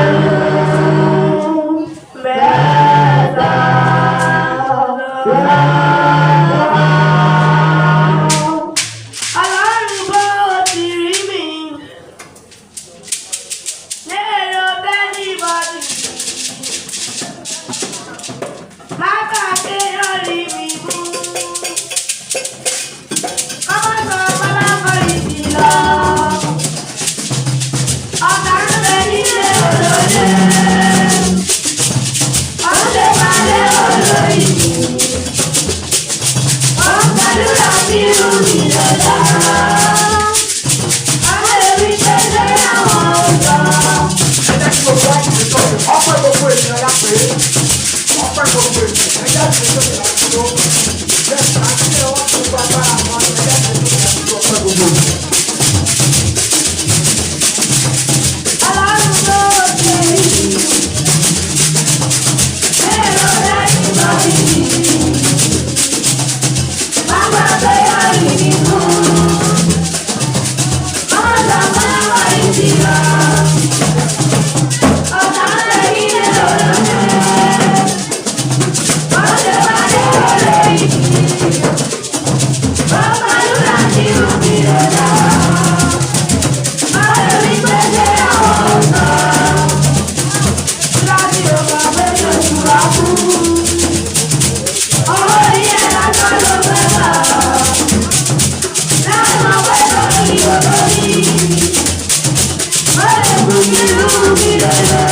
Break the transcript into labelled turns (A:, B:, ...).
A: Ọlọ́run mẹ́ta lọ́kan. Ọlọ́run bó ti rí mi. Lérò bẹ́nìbọ̀dì. Má gbà kéèyàn rí mi mú. Kọ́mọ́ sọ pálákọ̀ ìdí lọ. Ọ̀tá ń bẹ nílé olóde. Ọ̀sẹ̀ balẹ̀ olóyè. Wọ́n gbàdúrà sí irú mi lọ́la. Àwọn èmi pèsè àwọn ọ̀dọ́.
B: Ẹ jẹ́ kí gbogbo wa dìde sókè. Ọpẹ́ gbogbo ènìyàn la pè é. Ọpẹ́ gbogbo ènìyàn. Ẹ jẹ́ dìde sókè láti dúró. Yes, àti ilé wa gbogbo agbára wọn. Ẹ jẹ́ dìde sókè láti dúró ọpẹ́ gbogbo ènìyàn.
A: Ọlọ́run ló ṣe mí. Èrò lẹ́yìn bá mi. Má gbàgbé ayé mi kú. Má gbàgbé ayé mi lọ. Ọ̀tá ń lé ilé olóde. Wọ́n ṣe wáyé olóyè. Wọ́n gbàdúrà sí irú mi lọ́la. Má lè rí pèsè àwọn ọ̀tá. Láti ọgbà pé oṣù wa kú. Ọwọ́ yẹn lásán ló fẹ́ bá. Láwọn pẹ́ lórí òdòdó. Má lè kú sí irú mi lọ́la.